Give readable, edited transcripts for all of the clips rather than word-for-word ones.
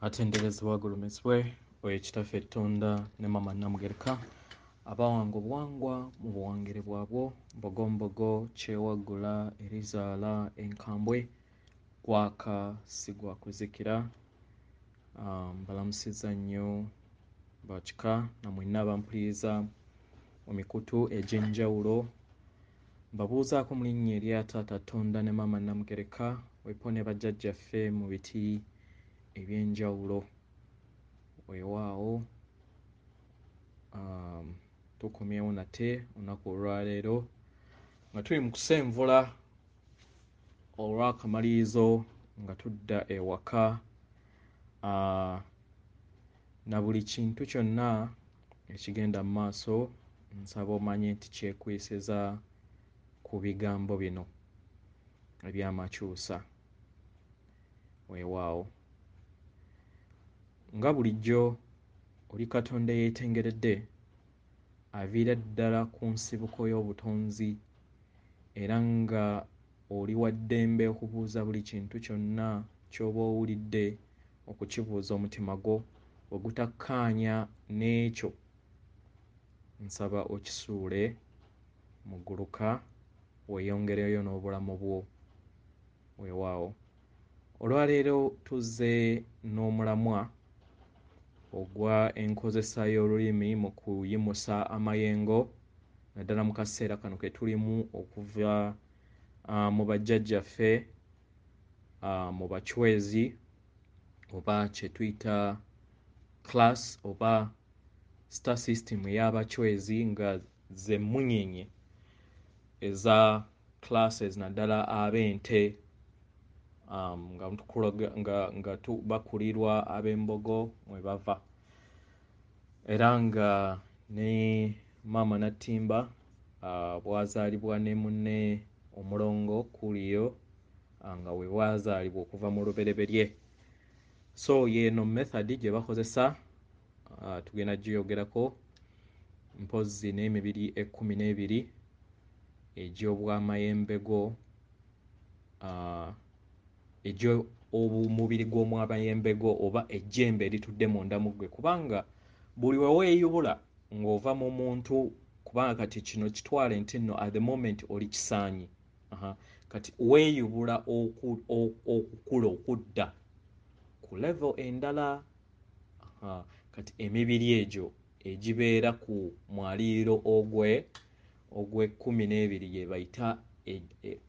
Atenderezebwa agulumizibwe oyo Kitaffe Ttonda ne Maama Nnamugereka abawanga obuwangwa mu buwangire bwabwo, Mbogombogo, Kyewaggula, Erizaala, Enkambwe, Gwaka si gwa kuzikira. Mbalamusizza nnyo bakika na mwenna abampuliriza mu mikutu egy'enjawulo. Mbabuuzaako mu linnya erya Taata Ttonda ne Maama Nnamugereka, wepo ne bajjajjaffe mu biti ebyenjawulo. Weewaawo, tukomyewo nate olunaku olwaleero nga tuli mu kusenvula olw'akamalirizo nga tudda ewaka, na buli kintu kyonna ekigenda mu maaso nsaba omanye nti kyekwesiza ku bigambo bino eby'amakyusa. Weewaawo, nga bulijjo oli Katonda eyeetengeredde aviira ddala ku nsibuko y'obutonzi, era nga oli wa ddembe okubuuza buli kintu kyonna ky'oba owulidde, okukibuuza omutima gwo ogutakkaanya n'ekyo nsaba okisuule mu gguluka weeyongereyo n'obulamu bwo. Weewaawo, olwaleero tuzze n'omulamwa ogwa enkozesa y'olulimi mu kuyimusa amayengo, naddala mu kaseera kano ke tulimu okuva mu bajjajjaffe, mu bachwezi oba kye tuyita class oba star system ey'abachwezi, nga ze mmunyenye eza classes, naddala ab'ente, nga bakulirwa ab'embogo mwe bava. Era nga ne Maama Nattimba bwazaalibwa ne munne omulongo Kuliyo, nga we bwazaalibwa okuva mu lubereberye. So yeeno method gye bakozesa, tugenda giyogerako mpozzi n'emibiri 12 egy'obwamayembego, egy'omubiri gw'omwamayembego oba ejjembe eritudde munda mu ggwe, kubanga buli we weeyubula ng'ova mu muntu, kubanga kati kino kitwale nti nno at the moment oli kisaanyi. Kati weeyubula okukula okudda ku level endala. Kati emibiri egyo egibeera ku mwaliiro ogw'ekkumi n'ebiri gye bayita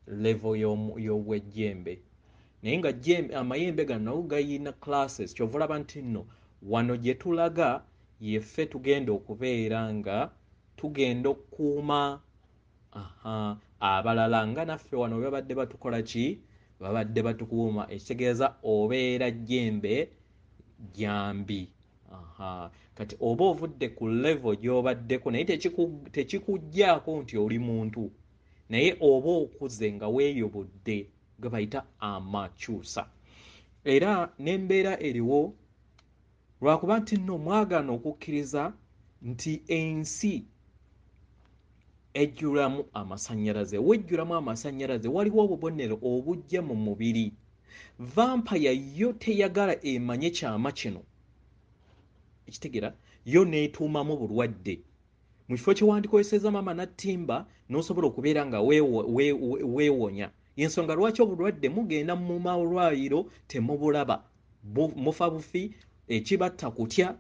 level y'obwejjembe. Naye nga amayembe gano nago gayina classes, kyova olaba nti nno wano gye tulaga yeffe tugenda okubeera nga tugenda okukuuma abalala, nga naffe wano babadde batukola ki, babadde batukuuma, ekitegeeza obeera jjembe jambi. Kati oba ovudde ku level gy'obaddeko, naye tekikuggyaako nti oli muntu, naye oba okuze nga weeyobodde, ge bayita amakyusa. Era n'embeera eriwo lwakuba nti nno mwagaana okukkiriza nti ensi ejjulamu amasannyalaze. Wejjulamu amasannyalaze, waliwo obubonero obujja mu mubiri. Vampire yo teyagala emanye kyama kino, ekitegera yo n'etuumamu bulwadde. Mu kifo kye wandikozesezza Maama Nattimba n'osobola okubeera nga weewonya. Ensonga lwaki obulwadde mugenda mu malwaliro temubulaba, mufa bufi, ekibatta kutya,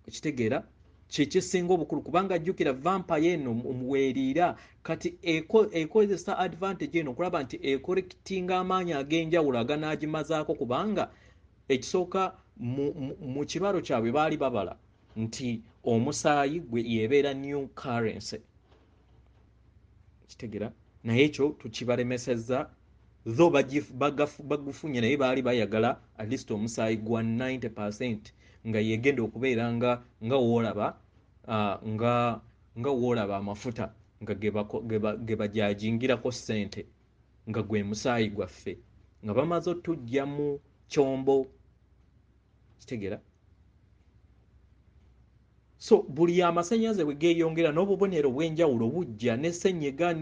ekitegeera kyekisinga obukulu, kubanga jjukira vampire eno weeriira. Kati ekozesa advantage eno okulaba nti ekorekitinga amaanyi ag'enjawulo aganaagimazaako, kubanga ekisooka mu kibalo kyabwe baali babala nti omusaayi gwe yebeera new currency, kitegeera. Naye ekyo tukibalemesezza, tho bagufunye, naye baali bayagala at least omusaayi gwa 90% nga yegenda okubeera nga woolaba, nga woolaba amafuta nga ge bajajingirako ssente, nga gwe musaayi gwaffe, nga bamaze otujja mu kyombo, kitegeera. So buli amasannyalaze bwe geeyongera n'obubonero obw'enjawulo bujja, ne ssenyiga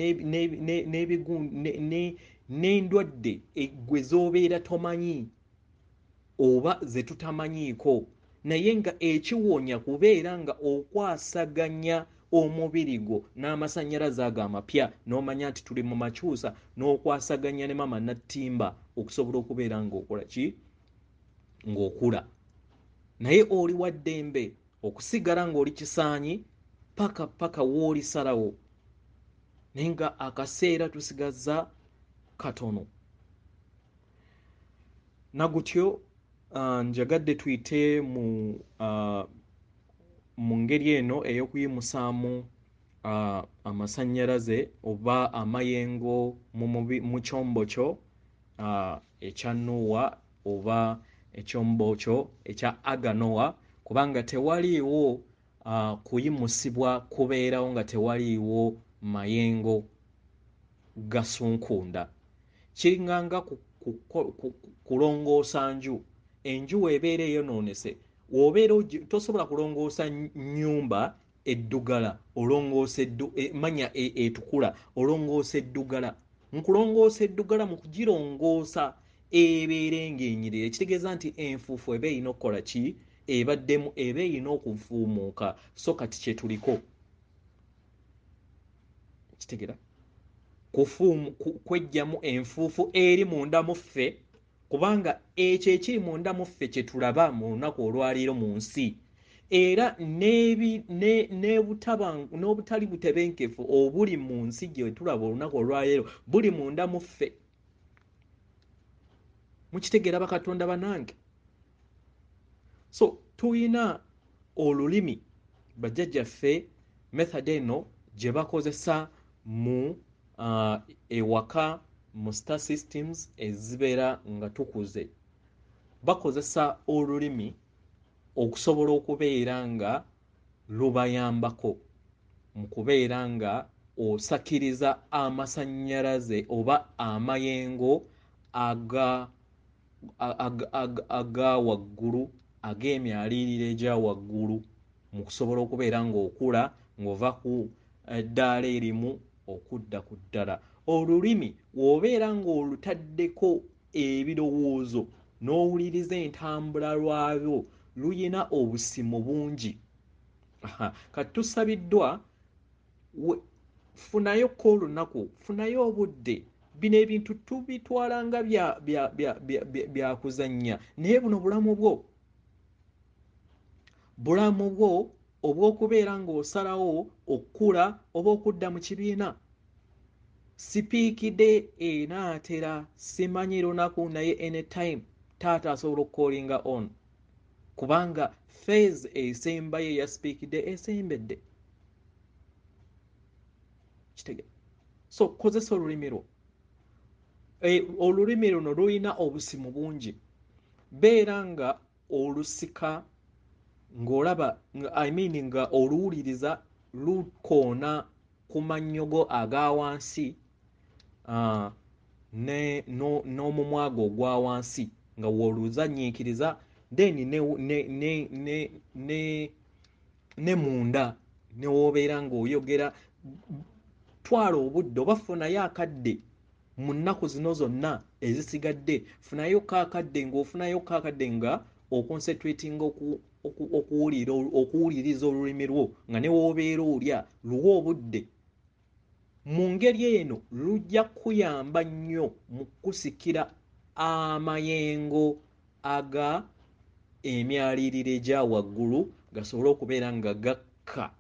n'endwadde gwe z'obeera tomanyi. oba ze tutamanyiiko, naye nga ekiwonya kubeera nga okwasaganya omubiri gwo n'amasannyalaze ago amapya, n'omanya nti tuli mu makyusa, n'okwasaganya ne maama Nattimba okusobola okubeera ng'okola ki, ng'okula. Naye oli wa ddembe okusigala ng'oli kisaanyi paka paka w'olisalawo, naye nga akaseera tusigazza katono. Nagutyo njagadde tuyite mu ngeri eno ey'okuyimusaamu amasannyalaze oba amayengo mu kyombo kyo ekya Noah oba ekyombo kyo ekya Aganoa, kubanga tewaliiwo kuyimusibwa kubeerawo nga tewaliiwo mayengo gasunkunda. Kiringanga kulongoosa nju. Enju weebeera eyonoonese, w'obeera tosobola kulongoosa nnyumba eddugala, olongoosa manya etukula, olongoosa eddugala. Mu kulongoosa eddugala, mu kugirongoosa ebeere ng'enyirira, ekitegeeza nti enfuufu eba erina okukola ki, ebaddemu eba erina okufuumuuka. So kati kye tuliko, kitegeera kwejjamu enfuufu eri munda mu ffe, kubanga ekyo ekiri munda mu ffe kye tulaba mu lunaku olwaleero mu nsi, era n'obutali butebenkevu obuli mu nsi gye tulaba olunaku olwaleero buli munda mu ffe. Mukitegeera bakatonda banange? So tulina olulimi bajjajjaffe method eno gye bakozesa mu ewaka mu star systems ezibeera nga tukuze. Bakozesa olulimi okusobola okubeera nga lubayambako mu kubeera nga osakiriza amasannyalaze oba amayengo aga waggulu ag'emyaliiriro egya waggulu mu kusobola okubeera ng'okula ng'ova ku ddaala erimu okudda ku ddala. Olulimi w'obeera ng'olutaddeko ebirowoozo n'owuliriza entambula lwalwo, luyina obusimu bungi. Kati tusabiddwa funayoko olunaku, funayo obudde. Bino ebintu tubitwala nga bya kuzannya, naye buno bulamu bwo, bulamu bwo obw'okubeera ng'osalawo okukula oba okudda mu kibiina. Sipiikide enaatera, simanyi lunaku, naye anytime taata asobola okucallinga on, kubanga phase esembayo eya sipiikide esembedde. Kitegeera? So kozesa olulimi lwo. Olulimi luno lulina obusimu bungi. Beera nga olusika ng'olaba, I mean nga oluwuliriza lukoona ku mannyo go aga wansi n'omumwa gwo ogwa wansi nga w'oluzannyiikiriza, then ne munda ne w'obeera ng'oyogera. Twala obudde oba funayo akadde mu nnaku zino zonna ezisigadde, funayo akadde ng'ofunayo akadde nga oconcentratinga okuwuliriza olulimi lwo nga ne w'obeera olya, luwa obudde. Mu ngeri eno lujja kuyamba nnyo mu kusikira amayengo aga emyaliiriro egya waggulu gasobole okubeera nga gakka.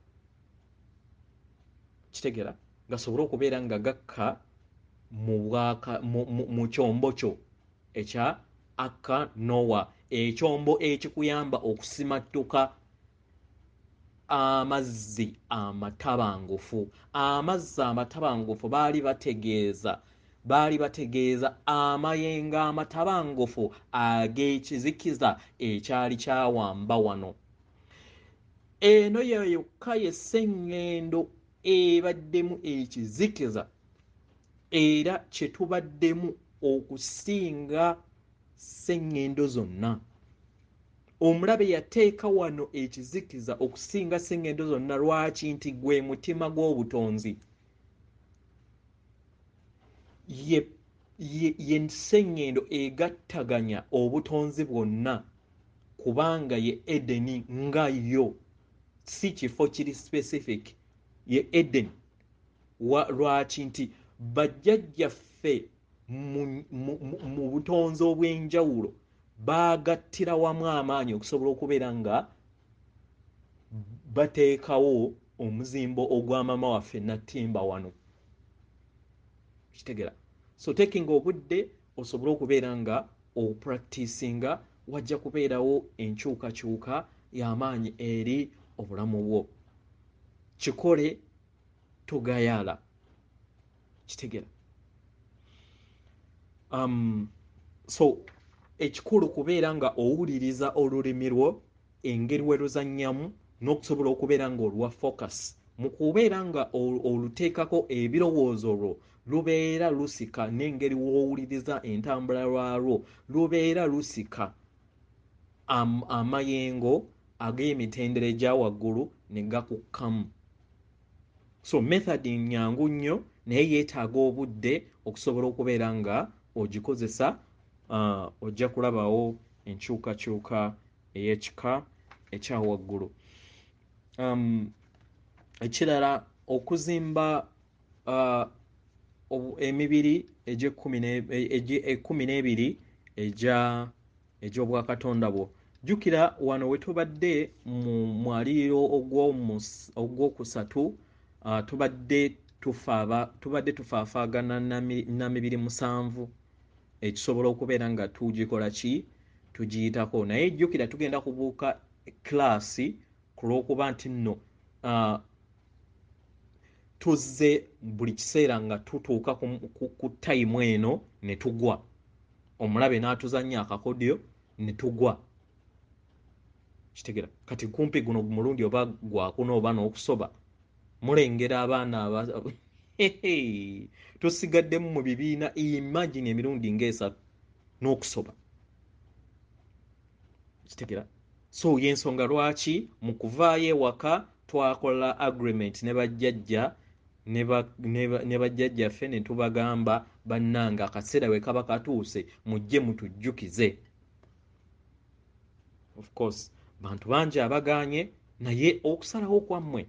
Kitegeera? Gasobole okubeera nga gakka mu kyombo kyo ekya Aka Noah, ekyombo ekikuyamba okusimattuka amazzi amatabangufu. Amazzi amatabangufu baali bategeeza amayengo amatabangufu ag'ekizikiza ekyali kyawamba wano. Eno ye yokka ye sseŋŋendo ebaddemu ekizikiza era kye tubaddemu okusinga sseŋŋendo zonna. Omulabe yateeka wano ekizikiza okusinga sseŋŋendo zonna. Lwaki? Nti gwe mutima gw'obutonzi, ye Ye sseŋŋendo egattaganya obutonzi bwonna, kubanga ye Edeni nga yo, si kifo kiri specific, ye Eden. Lwaki nti bajjajjaffe mu butonzi obw'enjawulo baagattira wamu amaanyi okusobola okubeera nga bateekawo omuzimbo ogwa maama waffe Nattimba wano. Kitegera? So taking obudde osobole okubeera nga opracticinga, wajja kubeerawo enkyukakyuka y'amaanyi eri obulamu bwo. Kikole, togayala. Kitegera? So ekikulu kubeera nga owuliriza olulimi lwo engeri we luzannyamu, n'okusobola okubeera nga oluwa focus mu kubeera nga oluteekako ebirowoozo lwo, lubeera lusika n'engeri w'owuliriza entambula lwalwo, lubeera lusika amayengo ag'emitendera egya waggulu ne gakukkamu. So method nyangu nnyo, naye yeetaaga obudde okusobola okubeera nga ogikozesa. Ojja kulabawo enkyukakyuka ey'ekika ekya waggulu. Ekirala, okuzimba emibiri egy'ekkumi n'ebiri egy'obwakatonda bwo. Jjukira wano we tubadde mu mwaliiro ogwokusatu, tubadde tufaafaagana na mibiri 7 ekisobola okubeera nga tugikola ki, tugiyitako. Naye jjukira tugenda kubuuka kilaasi ku lw'okuba nti nno tuzze buli kiseera nga tutuuka ku tayimu eno ne tugwa, omulabe n'atuzannya akakodyo ne tugwa. Kitegera? Kati kumpi guno mulundi oba gwakuna oba n'okusoba, mulengera abaana tusigaddemu mu bibiina, imagine emirundi ng'esatu n'okusoba. Kitegera? So y'ensonga lwaki mu kuvaayo ewaka twakola agreement ne bajjajja ne bajjajjaffe ne tubagamba, bannange, akaseera we kaba katuuse mujje mutujjukize. Of course bantu bangi abagaanye, naye okusalawo kwammwe.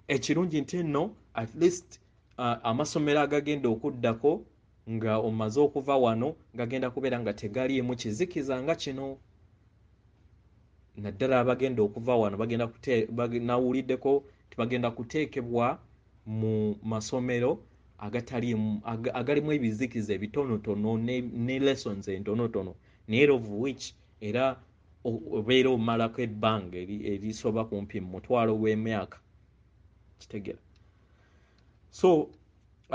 Ekirungi nti nno at least amasomero agagenda okuddako nga omaze okuva wano gagenda kubeera nga tegaliimu kizikiza nga kino. Naddala abagenda okuva wano bagenda nawuliddeko tibagenda kuteekebwa mu masomero agataliimu, agalimu ebizikiza ebitonotono ne lessons entonotono, naye of which era obeera omalako ebbanga erisoba kumpi mu mutwalo gw'emyaka. Kitegera? So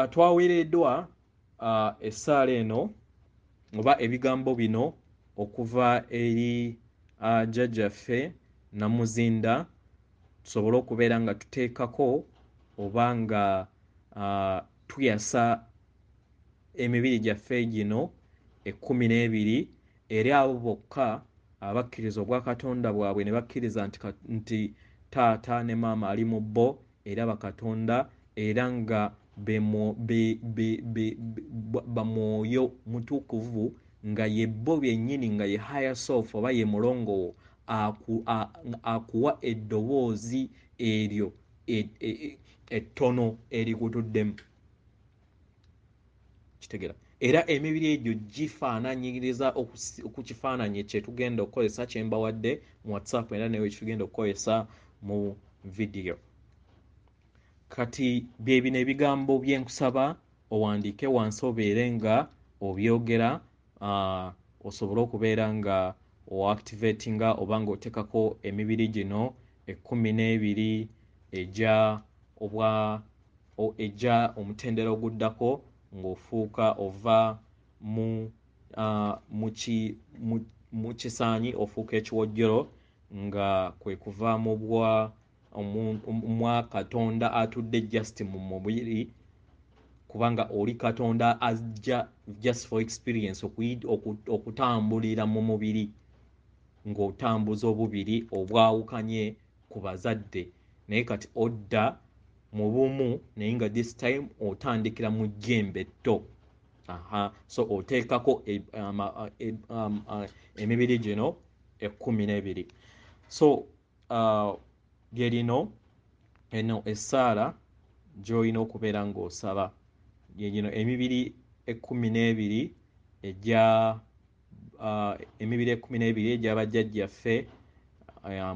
twaweereddwa essaala eno oba ebigambo bino okuva eri jjajjaffe Namuzinda, tusobole okubeera nga tuteekako oba nga tuyasa emibiri gyaffe gino 12 eri abo bokka abakkiriza obwakatonda bwabwe ne bakkiriza nti taata ne maama ali mu bo era bakatonda, era nga bamwoyo mutukuvu, nga ye bo byennyini, nga ye higher self oba ye mulongowo akuwa eddoboozi eryo ettono erikutuddemu. Kitegera? Era emibiri egyo gifaananyiriza ku kifaananyi kye tugenda okukozesa kye mbawadde mu WhatsApp, era newe kitugenda okukozesa mu vidiyo. Kati bye bino ebigambo bye nkusaba owandiike wansi, obeere nga obyogera, osobole okubeera nga oactivatinga oba ng'oteekako emibiri gino 12 egya omutendera oguddako, ng'ofuuka ova mu kisaanyi ofuuka ekiwojjolo, nga kwe kuva mu bwa mwa Katonda atudde just mu mubiri, kubanga oli Katonda ajja just for experience okutambulira mu mubiri, ng'otambuza obubiri obwawukanye ku bazadde, naye kati odda mu bumu, naye nga this time otandikira mu jjembe tto. Aha, so oteekako emibiri gino 12. So lyerino eno essaala gy'olina okubeera ng'osaba, gyegino emibiri 12 egya emibiri 12 egy'abajjajjaffe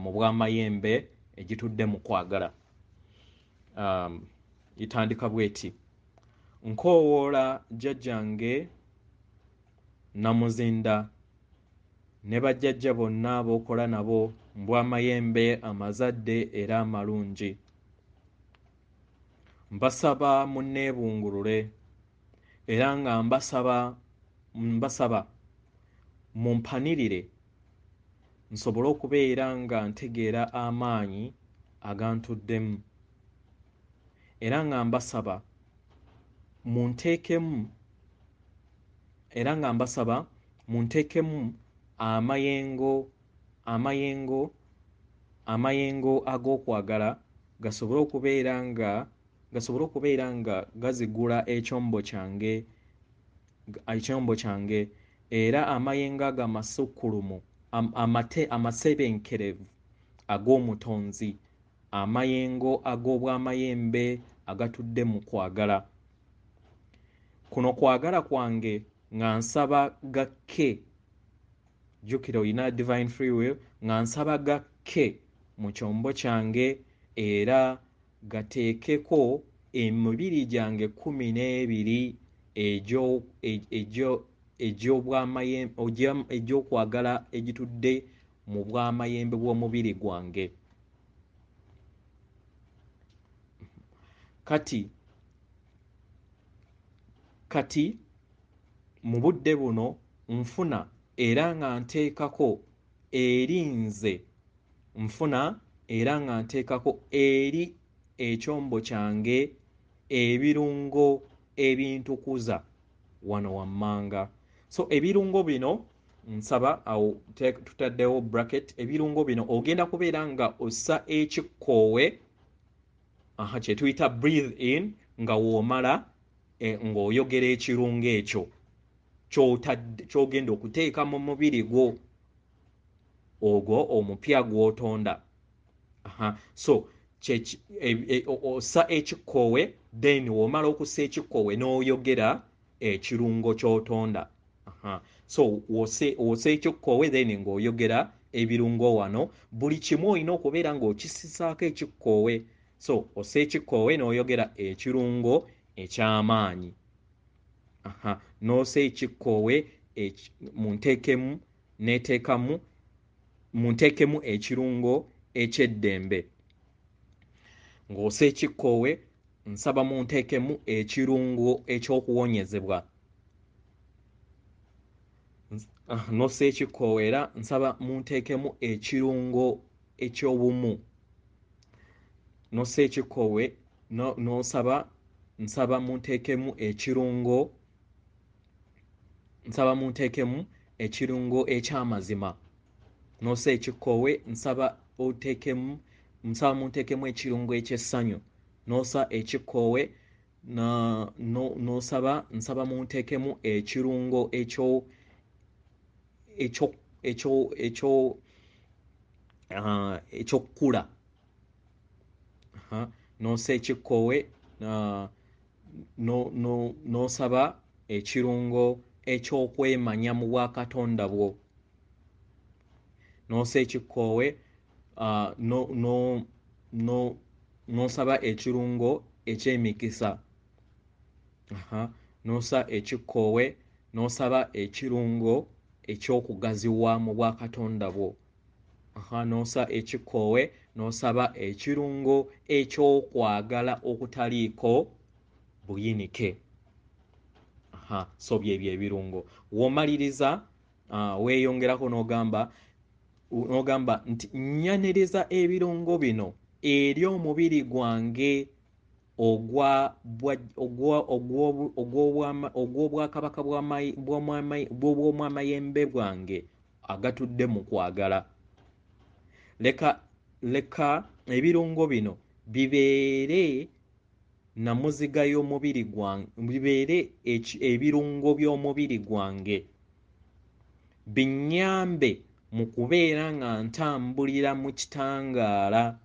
mu bwamayembe egitudde mu kwagala. Itandika bweti: nkoowoola jjajjange Namuzinda ne bajjajja bonna b'okola nabo mbwamayembe amazadde era amalungi. Mbasaba munneebungulule era nga mbasaba mumpanirire nsobole okubeera nga ntegeera amaanyi agantuddemu, era nga mbasaba munteekemu, era nga mbasaba munteekemu amayengo ag'okwagala gasobole okubeera nga gazigula ekyombo kyange, era amayengo ago amasukkulumu amasebenkerevu ag'omutonzi, amayengo ag'obwamayembe agatudde mu kwagala. Kuno kwagala kwange nga nsaba gakke, jjukira olina divine free will, nga nsaba gakke mu kyombo kyange era gateekeko emibiri gyange 12 egy'okwagala egitudde mu bwamayembe bw'omubiri gwange. Kati mu budde buno nfuna era nga nteekako eri nze, nfuna era nga nteekako eri ekyombo kyange ebirungo ebintukuza wano wammanga. So ebirungo bino nsaba awo tutaddewo bracket, ebirungo bino ogenda kubeera nga ossa ekikkoowe, kye tuyita breathe in, nga w'omala ng'oyogera ekirungo ekyo ky'ogenda okuteeka mu mubiri gwo ogwo omupya gw'otonda. So ossa ekikkoowe, then w'omala okussa ekikkoowe n'oyogera ekirungo ky'otonda. So wossa ekikkoowe then ng'oyogera ebirungo wano, buli kimu olina okubeera ng'okisisaako ekikkoowe. So ossa ekikkoowe n'oyogera ekirungo eky'amaanyi. N'ossa ekikkoowe munteekemu neteekamu munteekemu ekirungo eky'eddembe. Ng'ossa ekikkoowe nsaba munteekemu ekirungo eky'okuwonyezebwa. N'ossa ekikkoowe era nsaba munteekemu ekirungo eky'obumu. N'ossa ekikkoowe n'osaba nsaba munteekemu ekirungo, nsaba munteekemu ekirungo eky'amazima. N'ossa ekikkoowe nsaba oteekemu, nsaba munteekemu ekirungo eky'essanyu. N'ossa ekikkoowe n'osaba nsaba munteekemu ekirungo eky'okkula. N'ossa ekikkoowe n'osaba ekirungo eky'okwemanya mu bwakatonda bwo. N'ossa ekikkoowe n'osaba ekirungo eky'emikisa. N'ossa ekikkoowe n'osaba ekirungo eky'okugaziwa mu bwakatonda bwo. N'ossa ekikkoowe n'osaba ekirungo eky'okwagala okutaliiko buyinike. So byebyo ebirungo. W'omaliriza weeyongerako n'ogamba nti nnyaniriza ebirungo bino eri omubiri gwange ogw'obwakabaka bw'omwamayembe bwange agatudde mu kwagala. Leka ebirungo bino bibeere namuziga y'omubiri gwange, bibeere ebirungo by'omubiri gwange, binnyambe mu kubeera nga ntambulira mu kitangaala,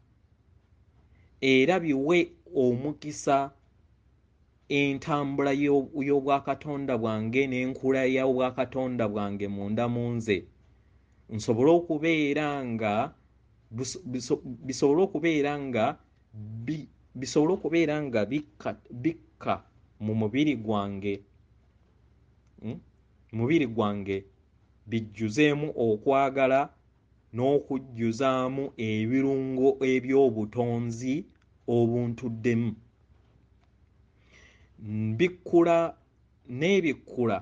era biwe omukisa entambula y'obwakatonda bwange n'enkula y'obwakatonda bwange munda mu nze, nsobole okubeera nga bisobole okubeera nga bisobole okubeera nga bikka mu mubiri gwange, mubiri gwange, bijjuzeemu okwagala n'okujjuzaamu ebirungo eby'obutonzi obuntuddemu. Mbikkula n'ebikkula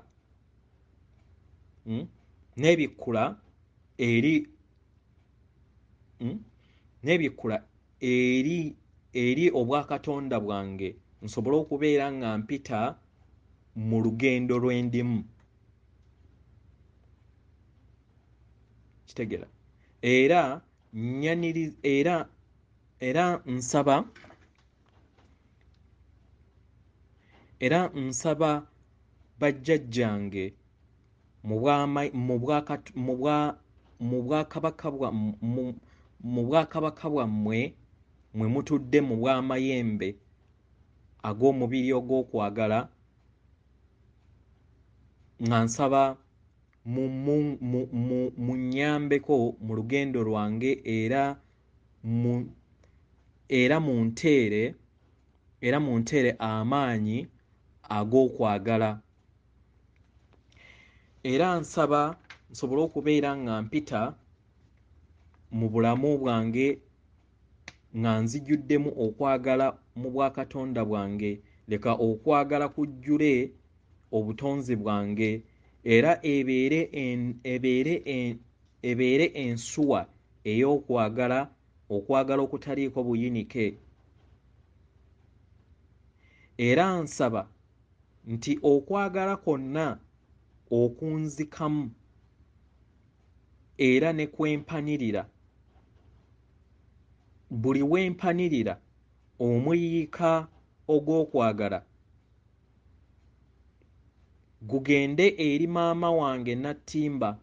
n'ebikkula eri n'ebikkula eri obwakatonda bwange, nsobole okubeera nga mpita mu lugendo lw'endimu. Kitegera. Era era nsaba bajjajjange mu bwakabaka bwammwe mwe mutudde mu bw'amayembe ag'omubiri ogw'okwagala, nga nsaba munnyambeko mu lugendo lwange, era munteere amaanyi ag'okwagala. Era nsaba nsobole okubeera nga mpita mu bulamu bwange nga nzijuddemu okwagala mu bwakatonda bwange. Leka okwagala kujjule obutonzi bwange, era ebeere ensuwa ey'okwagala, okwagala okutaliiko buyinike. Era nsaba nti okwagala kwonna okunzikamu era ne kwempanirira, buli wempanirira omuyiika ogw'okwagala gugende eri maama wange Nattimba,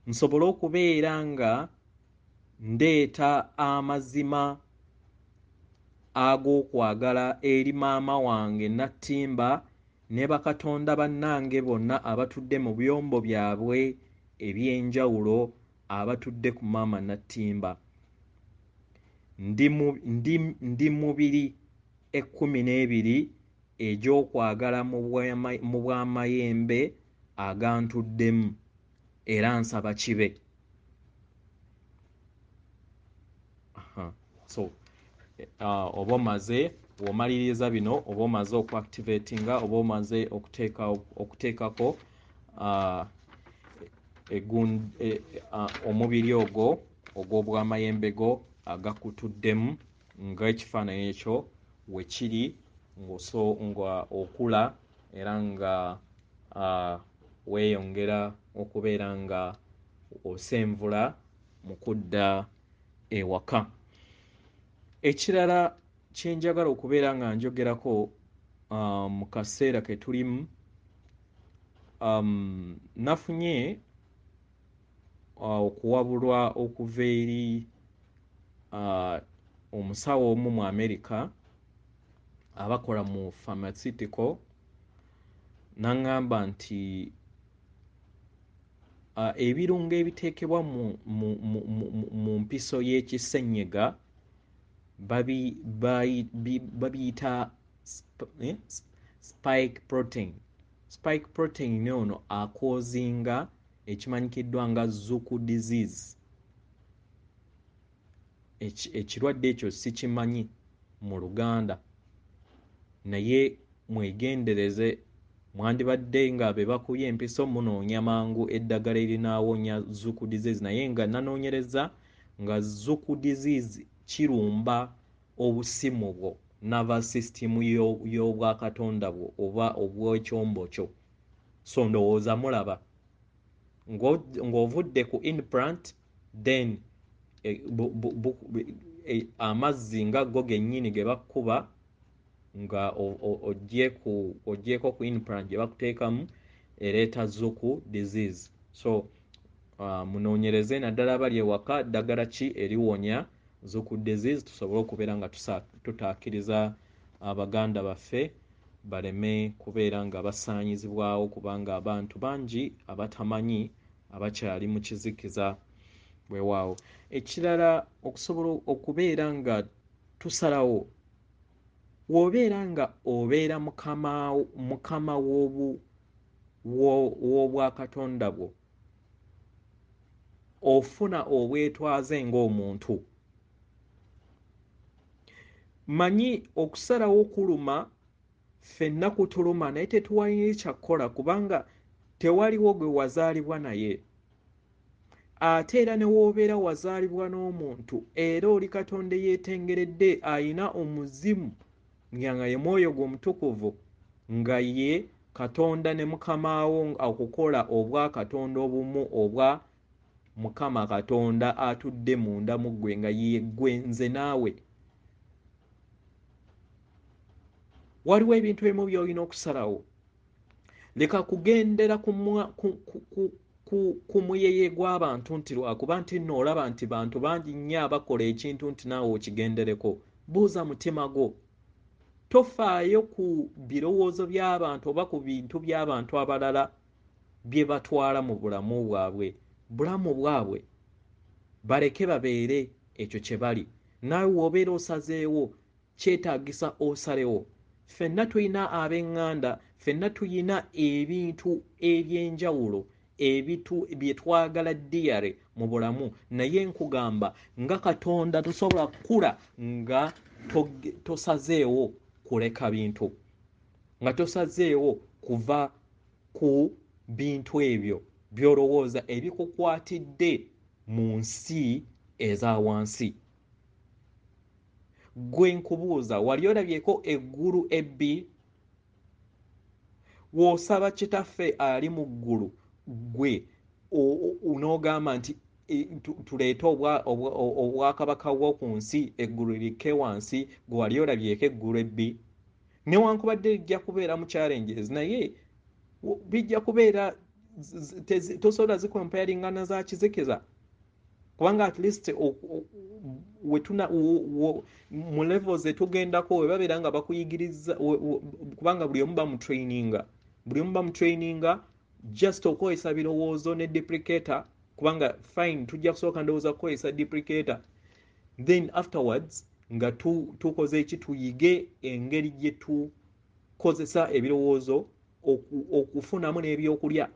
nsobole okubeera nga ndeeta amazima ag'okwagala eri maama wange Nattimba ne bakatonda bannange bonna abatudde mu byombo byabwe eby'enjawulo abatudde ku maama Nattimba. Ndi mubiri 12 egy'okwagala mu bw'amayembe agantuddemu, era nsaba kibe. So oba omaze omaliriza bino, oba omaze okuactivatinga, oba omaze okuteekako omubiri ogwo ogw'obwamayembe go agakutuddemu ng'ekifaananyi ekyo we kiri, nga okula era nga weeyongera okubeera nga osenvula mu kudda ewaka. Ekirala kye njagala okubeera nga njogerako mu kaseera ke tulimu, nafunye okuwabulwa okuva eri omusawo omu mu America abakola mu pharmaceutical, n'aŋŋamba nti ebirungo ebiteekebwa mu mpiso y'ekisenyiga babiyita spike protein. Spike protein ono akoozinga ekimanyikiddwa nga Zuku disease. Ekirwadde ekyo sikimanyi mu Luganda, naye mwegendereze, mwandibadde nga be bakubye empiso munoonya mangu eddagala erinaawonya Zuku disease, naye nga nanoonyereza nga Zuku disease kirumba obusimu bwo, nervous system y'obwakatonda bwo oba obw'ekyombo kyo. So ndowooza mulaba ng'ovudde ku implant, then amazzi nga go gennyini ge bakkuba nga ogyeko ku implant gye bakuteekamu ereeta Zuku disease. So munoonyereze naddala abali ewaka, ddagala ki eriwonya Zuku disease, tusobole okubeera nga tutaakiriza abaganda baffe baleme kubeera nga basaanyizibwawo, kubanga abantu bangi abatamanyi abakyali mu kizikiza. Weewaawo ekirala, okusobola okubeera nga tusalawo, w'obeera nga obeera mukama w'obwakatonda bwo, ofuna obwetwaze ng'omuntu. Manyi okusalawo kuluma, ffenna kutuluma, naye tetuwalina kyakukola kubanga tewaliwo gwe wazaalibwa naye. Ate era ne w'obeera wazaalibwa n'omuntu, era oli Katonda eyeetengeredde, ayina omuzimu nga ye mwoyo gwe omutukuvu, nga ye Katonda ne mukamaawo okukola obwakatonda obumu obwa Mukama Katonda atudde munda mu ggwe, nga ye ggwe nze naawe. Waliwo ebintu ebimu by'olina okusalawo. Leka kugendera ku muyeye gw'abantu nti lwakuba nti nno olaba nti bantu bangi nnyo abakola ekintu nti naawe okigendereko. Buuza mutima gwo. Tofaayo ku birowoozo by'abantu oba ku bintu by'abantu abalala bye batwala mu bulamu bwabwe. Bulamu bwabwe baleke babeere ekyo kye bali. Naawe w'obeera osazeewo, kyetaagisa osalewo. Ffenna tulina ab'eŋŋanda, ffenna tulina ebintu eby'enjawulo bye twagala dearly mu bulamu, naye nkugamba nga Katonda tosobola kukula nga tosazeewo kuleka bintu, nga tosazeewo kuva ku bintu ebyo by'olowooza ebikukwatidde mu nsi eza wansi. Ggwe nkubuuza, wali olabyeko eggulu ebbi? W'osaba Kitaffe ali mu ggulu, ggwe n'ogamba nti tuleete obwakabaka bwo ku nsi, eggulu likke wansi, gwe wali olabyeko eggulu ebbi? Newankubadde lijja kubeera mu challenges, naye bijja kubeera tosobola zikomparinga na za kizikiza, kubanga at least wetuna mu levels etugendako we babeera nga bakuyigiriza, kubanga buli omu bamutraininga, buli omu bamutraininga just okukozesa birowoozo ne duplicator, kubanga fine tujja kusooka ndowooza kukozesa duplicator, then afterwards nga tukoze eki, tuyige engeri gye tukozesa ebirowoozo okufunamu n'ebyokulya,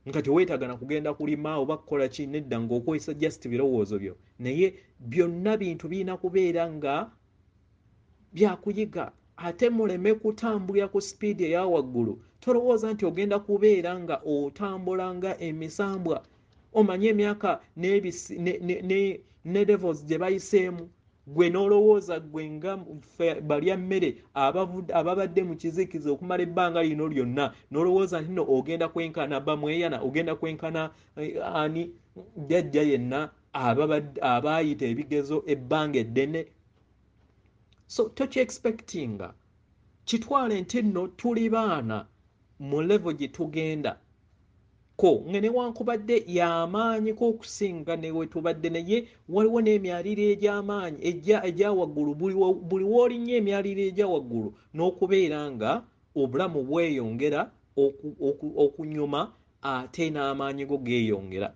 nga teweetaaga na kugenda kulima oba kukola ki, nedda, ng'okozesa just birowoozo byo. Naye byonna bintu birina kubeera nga byakuyiga, ate muleme kutambulira ku sipiidi eya waggulu. Tolowooza nti ogenda kubeera nga otambula nga emisambwa, omanye emyaka ne levels gye bayiseemu, gwe n'olowooza gwe nga balya mmere ababadde mu kizikiza okumala ebbanga lino lyonna, n'olowooza nti nno ogenda kwenkana bamweyana, ogenda kwenkana ani jjajja yenna abaayita ebigezo ebbanga eddene. So tokyexpectinga, kitwale nti nno tuli baana mu level gye tugenda ko, nga newankubadde y'amaanyiko okusinga ne we tubadde, naye waliwo n'emyaliro egy'amaanyi egya waggulu. Buli w'olinnya emyaliro egya waggulu n'okubeera nga obulamu bweyongera okunyuma, ate n'amaanyi go geeyongera.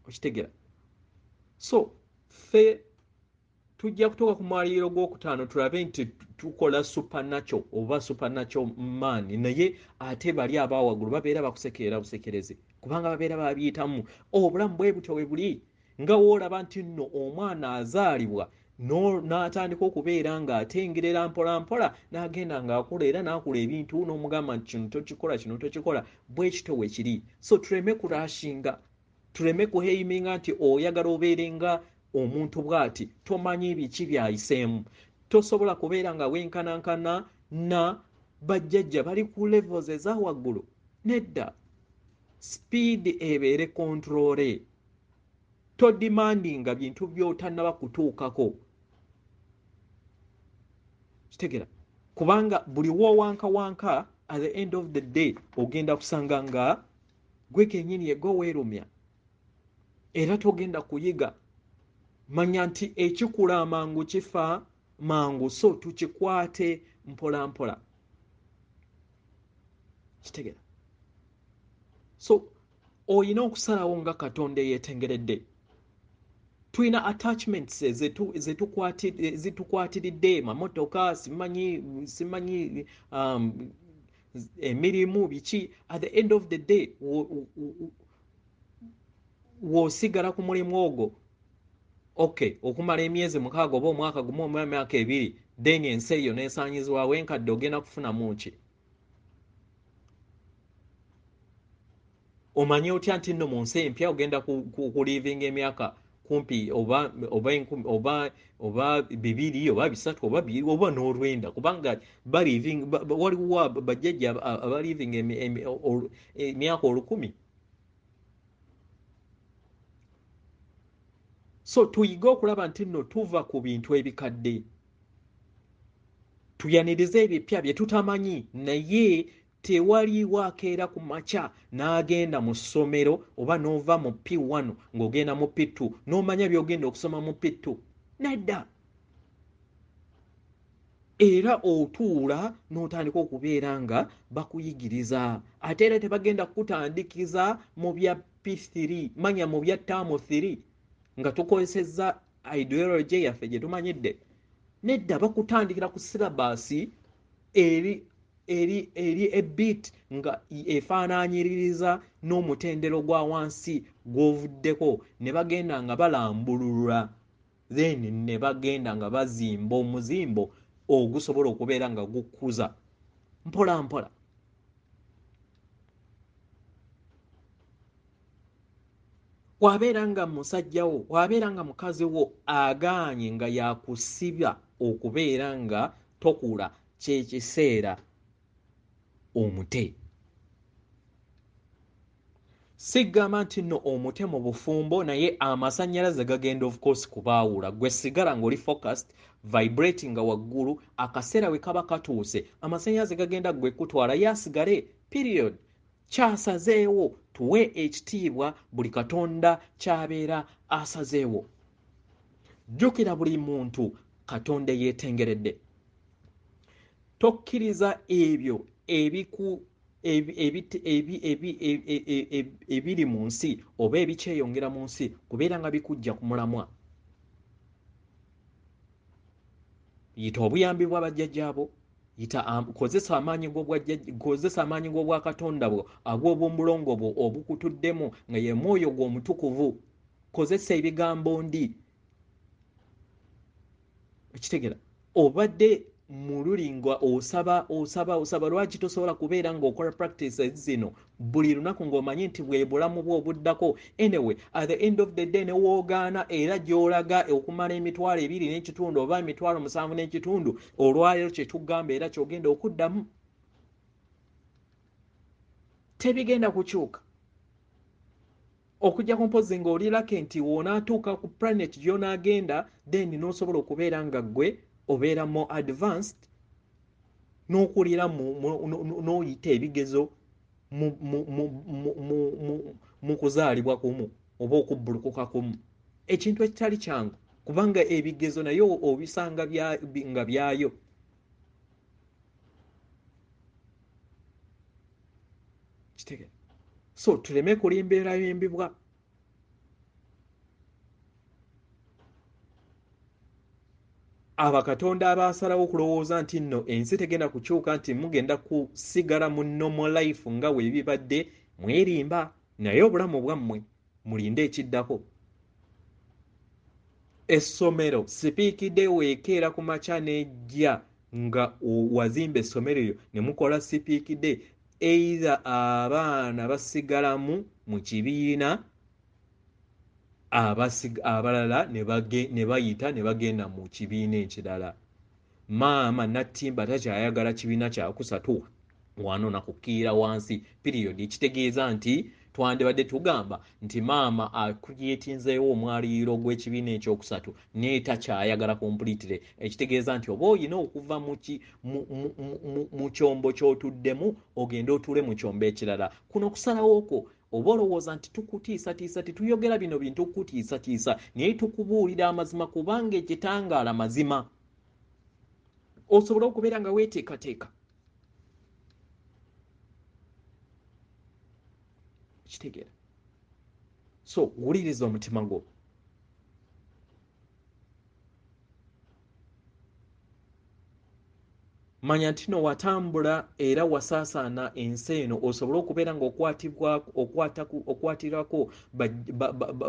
Okitegera? So ffe tujja kutuuka ku mwaliro gwokutaano tulabe nti tukola supernatural oba supernatural man, naye ate bali abawaggulu babeera bakusekerera busekerezi, kubanga babeera babiyitamu. Obulamu bwe butyo bwe buli, nga woolaba nti nno omwana azaalibwa n'atandika okubeera ng'atengerera mpola mpola, n'agenda ng'akula era n'akula ebintu, n'omugamba nti kino tokikola, kino tokikola, bwe kityo bwe kiri. So tuleme kurashinga, tuleme kuheiminga nti oyagala obeere nga omuntu bw'ati, tomanyi biki by'ayiseemu. Tosobola kubeera nga wenkanankana na bajjajja bali ku levels eza waggulu, nedda. Speed ebeere control, todemandinga bintu by'otannaba kutuukako. Kitegeera? Kitegera, kubanga buli woowankawanka, at the end of the day ogenda kusanga nga gwe kennyini yegwe weerumya, era togenda kuyiga. Manya nti ekikula amangu kifa mangu, so tukikwate mpola mpola. Kitegera, so oyina okusalawo nga Katonda eyeetengeredde. Tulina attachments ezitukwatiridde, mamotoka, simanyi emirimu, biki. At the end of the day w'osigala ku mulimu ogwo, okay, okumala emyezi 6 oba omwaka gumu oba emyaka 2, then ensi eyo n'esaanyizibwawo enkadde, ogenda kufunamu ki? Omanye otya nti nno mu nsi empya ogenda kulivinga emyaka kumpi oba 2 oba 3 oba 2 oba n'olwenda, kubanga waliwo bajjajja abalivinga emyaka 1000. So tuyige okulaba nti nno tuva ku bintu ebikadde, tuyanirize ebipya bye tutamanyi. Naye tewaliwo akeera ku makya n'agenda mu ssomero oba n'ova mu P1 ng'ogenda mu P2 n'omanya by'ogenda okusoma mu P2. Nedda, era otuula n'otandika okubeera nga bakuyigiriza. Ate era tebagenda kukutandikiza mu bya P3, manya mu bya ttaamu 3 nga tukozesezza ideology yaffe gye tumanyidde. Nedda, bakutandikira ku syllabus eri ebit nga efaanaanyiririza n'omutendero gwa wansi gw'ovuddeko, ne bagenda nga balambulula, then ne bagenda nga bazimba omuzimbo ogusobola okubeera nga gukuza mpola mpola. Wabeera nga musajja wo, wabeera nga mukazi wo agaanye nga yakusiba okubeera nga tokula, kyekiseera omute. Sigamba nti nno omute mu bufumbo, naye amasannyalaze gagenda of course kubaawula. Gwe sigala ng'oli focused, vibrating nga waggulu, akaseera we kaba katuuse amasannyalaze gagenda gwe kutwala, yasigale period. Kyasazeewo, tuwe ekitiibwa buli Katonda kyabeera asazeewo. Jjukira buli muntu Katonda yeetengeredde. Tokkiriza ebyo ebiri mu nsi oba ebikyeyongera mu nsi kubeera nga bikujja ku mulamwa. Yita obuyambi bw'abajjajjaabo, kozesa amaanyi g'obwakatonda bwo ag'obwomulongo bwo obukutuddemu nga ye mwoyo gwo omutukuvu. Kozesa ebigambo ndi. Ekitegera, obadde mululi nga osaba osaba osaba, lwaki tosobola kubeera ng'okola practices zino buli lunaku ng'omanyi nti bwe bulamu bwo obuddako? Anyway, at the end of the day ne woogaana era gy'olaga okumala 25,000 oba 75,000, olwaleero kye tugamba era ky'ogenda okuddamu tebigenda kukyuka. Okujjako mpozzi ng'oli lucky nti w'onaatuuka ku planet gy'onaagenda, then n'osobola okubeera nga ggwe obeera more advanced n'okulira n'oyita ebigezo mu kuzaalibwa kumu oba okubbulukuka kumu, ekintu ekitali kyangu, kubanga ebigezo naye obisanga nga byayo. Kitegera, so tuleme kulimbeeralimbibwa. Abakatonda abaasalawo okulowooza nti nno ensi tegenda kukyuka, nti mugenda kusigala mu normal life nga we bibadde, mwerimba, naye obulamu bwammwe mulinde ekiddako. Essomero sipiikidde weekeera ku makya n'ejja nga wazimba essomero eryo ne mukola sipiikidde, either abaana basigalamu mu kibiina, abalala ne bayita ne bagenda mu kibiina ekirala. Maama Nattimba takyayagala kibiina kyakusatu wano nakukiira wansi, period. Ekitegeeza nti Twandibadde tugamba nti maama akuyeetinzeewo omwaliiro gw'ekibiina ekyokusatu naye takyayagala completely, ekitegeeza nti oba olina okuva mu kyombo ky'otuddemu ogende otuule mu kyombo ekirala. Kuno okusalawo okwo oba olowooza nti tukutiisatiisa, tetuyogera bino bintu kukutiisatiisa, naye tukubuulira amazima kubanga ekitangaala mazima, osobole okubeera nga weeteekateeka. Kitegeera? So wuliriza omutima gwo. Manya nti no watambula era wasaasaana ensi eno osobole okubeera ng'okwatirako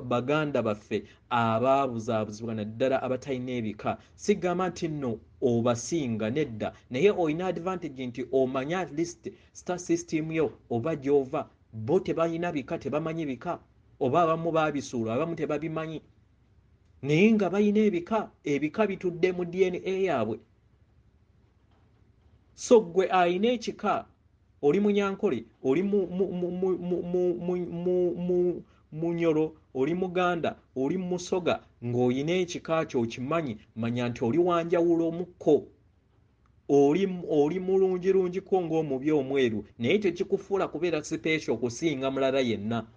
baganda baffe abaabuzaabuzibwa naddala abatalina ebika. Sigamba nti nno obasinga, nedda, naye olina advantage nti omanya at least star system yo oba gy'ova. Bo tebalina bika, tebamanyi bika, oba abamu baabisuula, abamu tebabimanyi, naye nga balina ebika, ebika bitudde mu DNA yaabwe. So ggwe alina ekika, oli Munyankole, oli Munyoro, oli Muganda, oli Musoga, ng'olina ekika kyo okimanyi, manya nti oli wanjawulo mukko, oli mulungirungiko ng'omubi omweru, naye tekikufuula kubeera special okusinga mulala yenna.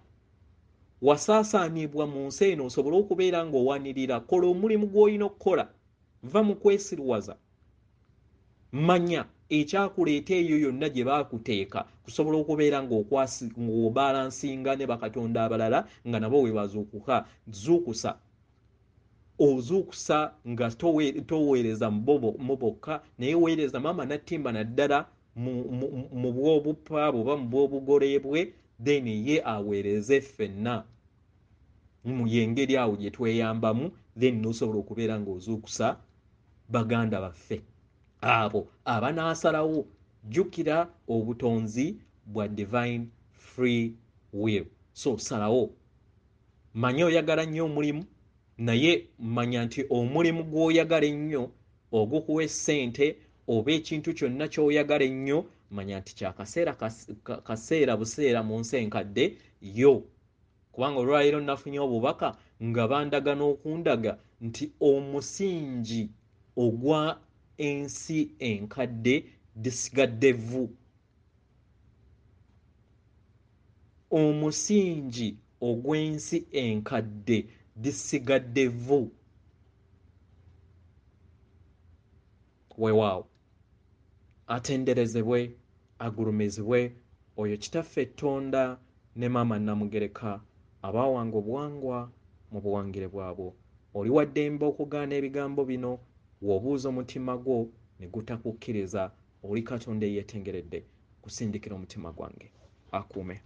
Wasaasaanibwa mu nsi eno osobole okubeera ng'owanirira. Kola omulimu gw'olina okukola, va mu kwesiruwaza. Manya ekyakuleeta eyo yonna gye baakuteeka kusobola okubeera ng'obalansinga ne bakatonda abalala nga nabo we bazuukuka. Zuukusa, ozuukusa nga toweereza mu bokka, naye weereza maama Nattimba naddala mu bw'obupa bwe oba mu bw'obugole bwe, then ye aweereze ffenna. Mu y'engeri awo gye tweyambamu, then n'osobola okubeera ng'ozuukusa baganda baffe abo abanaasalawo. Jjukira obutonzi bwa divine free will. So salawo, manya oyagala nnyo omulimu, naye manya nti omulimu gw'oyagala ennyo ogukuwa essente oba ekintu kyonna ky'oyagala ennyo, manya nti kyakaseera kaseera buseera mu nsi enkadde yo. Kubanga olwaleero nafunye obubaka nga bandaga n'okundaga nti omusingi ogwa ensi enkadde lisigadde vvu. Omusingi ogw'ensi enkadde lisigadde vvu. Weewaawo, atenderezebwe, agulumizibwe oyo Kitaffe Ttonda ne Maama Namugereka abaawanga obuwangwa mu buwangire bwabwo. Oli wa ddembe okugaana ebigambo bino, w'obuuza omutima gwo ne gutakukkiriza. Oli Katonda eyeetengeredde kusindikira omutima gwange akuume.